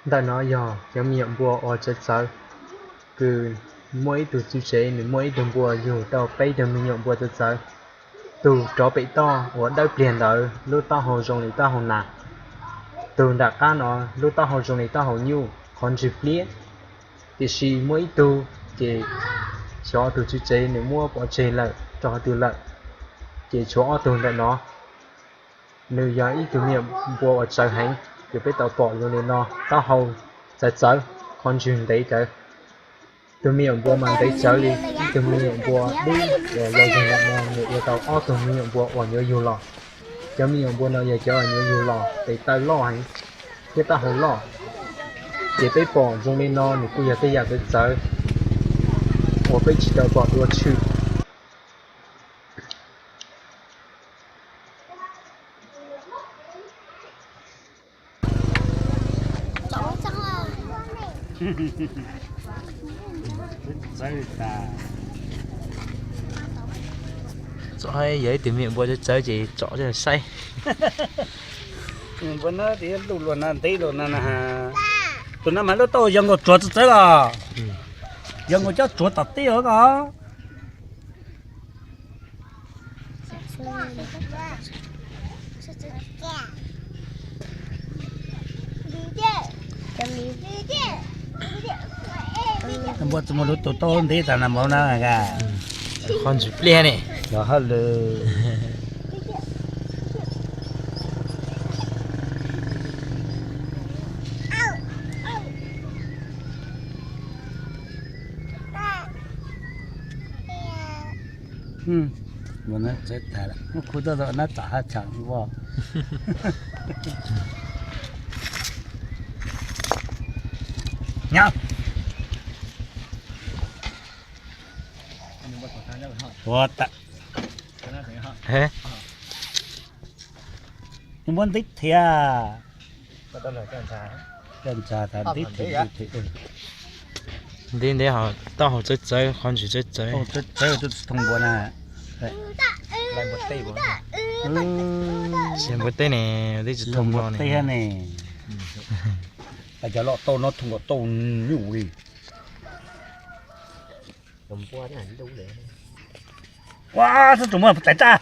Ntawm no yog cov me nyuam npua uas txawv txawv, kws muaj ib tug txiv tsev nws muaj ib tug npua yug tau peb tug me nyuam npua txawv txawv. Tug rov pem toj uas dawb pliag ntawd lub taub hau zoo li taub hau nas, tug nram qab no lub taub hau zoo li taub hau nyuj qhov ntswg pliab, tiam sis muaj ib tug ces xyov tug txiv tsev nws muab pov tseg lawm rau qhov twg lawm, ces tshuav ob tug ntawm no. Nws yog ib tug me nyuam npua uas txawv heev, ces peb tau pom zoo li no, taub hau txawv txawv, qhov ntswg ntev rawv. Tug me nyuam npua mas ntev tsawv li. Ib tug me nyuam npua dub uas yau yog lam no nws ua tau ob tug me nyuam npua uas nyuav yug los. Cov me nyuam npua no yog cov nyuav yug los tes taw loj heev thiab taub hau loj. Ces peb pom zoo li no nws kuj yog tej yam txawv txawv uas peb tsis tau pom dua tshwm. Txawv tas. Txawv, yog ib tug me nyuam npua txawv txawv ces tsom saib. Npua no tis lub luag no ntev luag no na. Tus no mas lub taub hau yog nkaus tsuag txawv txawv los. Yog nkaus cov tsuag tom teb os ko. Npua tsis muaj lub tus taub ntev tas na npaum na. Qhov ntsis pliag ne. Los hauj lwm. Muab txawv tas lawm, muab khu tuaj tau nab tom hab tsham voj. Nyob. Ua ta. Muab ntib thiab. Coj ntsa tas ntib thiab. Ntib ntib, taub hau txawv txawv, qhov ntsis txawv txawv. Txawv txawv tsis thooj npua na. Npua teb ne, twb tsis thooj npua ne. Pas cov loj tauj no thooj nkaus tauj nyuj li. Ua, tub tsuas muaj tais raj.